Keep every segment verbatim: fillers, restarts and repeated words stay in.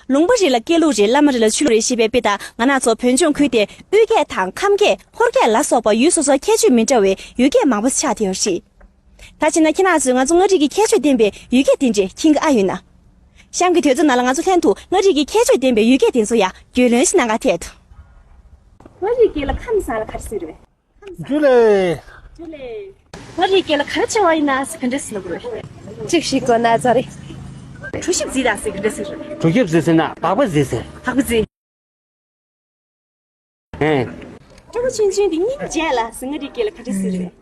ལུང་པ་རེ་ལ་སྐད་ལུགས་རེ། བླ་མ་རེ་ལ་ཆོས་ལུགས་རེ་ཞེས་པའི་དཔེ་ལྟར། ང་རང་ཚོ་བོད་ལྗོངས་ཁུལ་དེ་དབུས་སྐད་དང་ཁམས་སྐད། ཧོར་སྐད་ལ་སོགས་པ་ཡུལ་སོ་སོར་ཁྱད་ཆོས་མི་འདྲ་བའི་ཡུལ་སྐད་མང་པོ་ཆགས་བསྡད་ཡོད་རེད། ད་བྱས་ན་ཁྱེད་རང་ཚོས་ང་ཚོ་མངའ་རིས་ཀྱི་ཁྱད་ཆོས་ལྡན་པའི་ཡུལ་སྐད་དེ་འདྲ་མཁྱེན་གྱི་ཨ་ཡོད་ན། གཤམ་གྱི་དུས་ཚོད་ནང་ལ་ང་ཚོ་ལྷན་དུ་མངའ་རིས་ཀྱི་ཁྱད་ཆོས་ལྡན་པའི་ཡུལ་སྐད་དེ་ཚོ་ཡང་རྒྱུས་ལོན་ཞིག་གནང་ག་འཐད་དོ། མངའ་རིས་སྐད་ལ་ཁམས་བཟང་ལ་ག་རེ་ཟེར་བས། ཇུ་ལེ། ཇུ་ལེ། མངའ་རིས་སྐད་ལ་ག་རེ་བྱ་བ་ཡིན་ན་ཟེར་ག་འདྲ་ཟེར་ལབ་དགོས་རེད། གཅིག་ཤིག་གོ་ན་ཚ་རེད། གྲོ་ཞིབ་རྫི་དང་ཟེར་ག་འདྲ་ཟེར་རེད། གྲོ་ཞིབ་རྫི་ཟེར་ན་སྦག་སྦག་རྫི་ཟེར། སྦག་སྦག་རྫི། ཧེ། སྤྲང་པོ་ཆུང་ཆུང་དེ་སྙིང་རྗེ་ལ་ཟེར་མངའ་རིས་སྐད་ལ་ག་འདྲ་ཟེར་རེད།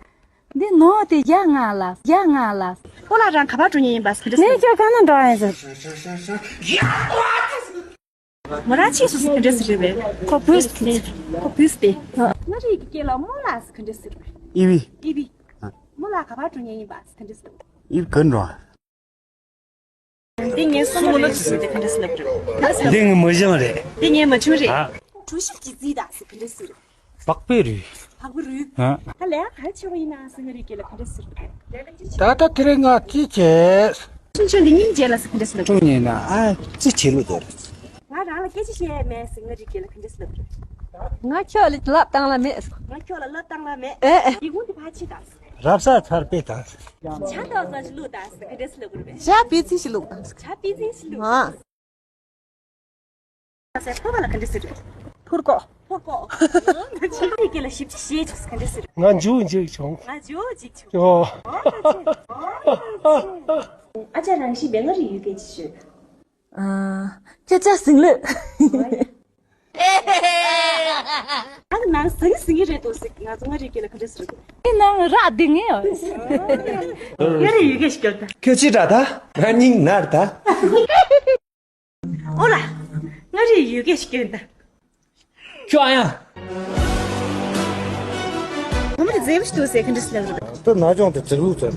འདི་ནོར་དེ་རྒྱག་ང་ལ། རྒྱག་ང་ལ། སྤོ་ལགས་རང་ག་པར་འགྲོ་མཁན་ཡིན་པ་ཟེར་ག་འདྲ་ཟེར་རེད། ངས་ཁྱོད་ག་ན་འགྲོ་ཡིན་ཟེར། མོ་རང་ཕྱིས་སོང་ཟེར་ག་འདྲ་ཟེར་རེད་པས། ཁོ་བུས་ཏེ། ཁོ་བུས་ཏེ། མངའ་རིས་ཀྱི་སྐད་ལ་རྨོ་ལགས་ཟེར་ག་འདྲ་ཟེར་རེད་པས། ཨི་བི། ཨི་བི། རྨོ་ལགས་ག་པར་འགྲོ་མཁན་ཡིན་པ་ཟེར་ག་འདྲ་ཟེར་རེད། ཨི་བི་ག་འགྲོ། འདི་ངའི་སྲུ་མོ་ལ་ཅི་ཟེར་ཏེ་ག་འདྲ་ཟེར་ལབ་རེད། འདི་ངའི་མ་བྱང་རེད། འདི་ངའི་མ་བྱང་རེད། ཨ། གྲོ་ཞིབ་ཀྱི་རྫི་དང་ཟེར་ག་འདྲ་ཟེར་རེད། སྦག་སྦག་རུས། སྦག་སྦག་རུས། ཨ། ད་ལས་ཀ་ག་རེ་བྱེད་པ་ཡིན་ན་ཟེར་མངའ་རིས་སྐད་ལ་ག་འདྲ་ཟེར་རེད། ད་ལྟ་དེ་རིང་ང་ཅི་བྱེད། ཆུང་ཆུང་འདི་སྙིང་རྗེ་ལ་ཟེར་ག་འདྲ་ཟེར་ལབ་རེད། ཆུང་ཉེ་ན་ཨ་ཅི་བྱེད་ལུགས་དེ་རེད། ང་རང་ལ་སྐད་ཆ་བཤད་ཡས་མེད་ཟེར་མངའ་རིས་སྐད་ལ་ག་འདྲ་ཟེར་ལབ་རེད། ང་ཁྱོད་ལ་ལབ་སྟངས་ལ་མེད། ང་ཁྱོད་ལ་ལབ་སྟངས་ལ་མེད། ཨེ་ཨེ། ཡིག་ཁུང་དེ་ཕར་ཕྱིས་དང་། རབ་གསལ་ཚར་དཔེ་དང་། ཇ་ཏོག་ཙམ་ཞིག་བླུགས་དང་ཟེར་ག་འདྲ་ཟེར་ལབ་དགོས་རེད་པས། ཇ་པེ་ཙི་ཞིག་བླུགས་དང་། ཇ་པེ་ཙི་ཞིག་བླུགས་དང་། ཨ། ཟེར་ཕོར་པ་ལ་ག་འདྲ་ཟེར་རེད། ཕོར་ཀོ། ཕོར་ཀོ། ང་ཚོ་མངའ་རིས་སྐད་ལ་ཞིབ་ཅིག་བཤད་ཆོག་ཟེར་ག་འདྲ་ཟེར་རེད། ང་འཇུ་འཇིག་བྱུང་། ང་འཇུ་འཇིག་བྱུང་། ཨོ། ཨ་ཅག་རང་བཞིན་པས་མངའ་རིས་ཡུལ་སྐད་ཅིག་ཤོད། ཨ། ཁྱེད་ཅག་ཟིང་ལོས། ཨ་ནང་ཟིང་ཟིང་གི་རེད་འདུག་ཟེར། ང་ཚོ་མངའ་རིས་སྐད་ལ་ག་འདྲ་ཟེར་དགོས། ཨེ་ནང་རག་ལྡིང་ངེ་ཡོད། མངའ་རིས་ཡུལ་སྐད་ཞིག་སྐྱོར་ད། ཁྱོད་ཅི་འདྲ་ད། ང་སྙིང་ནར་ད། ཨོ་ལ། མངའ་རིས་ཡུལ་སྐད་ཞིག་སྐྱོར་ད། ཁྱོད་ཨ་ཡ། ངོ་མ་དེ་མཛེས་པོ་ཞིག་འདུག་ཟེར་ག་འདྲ་ཟེར་ལབ་རེད། ད་ན་ཆུང་དེ་ཙིག་ལུག་ཙམ།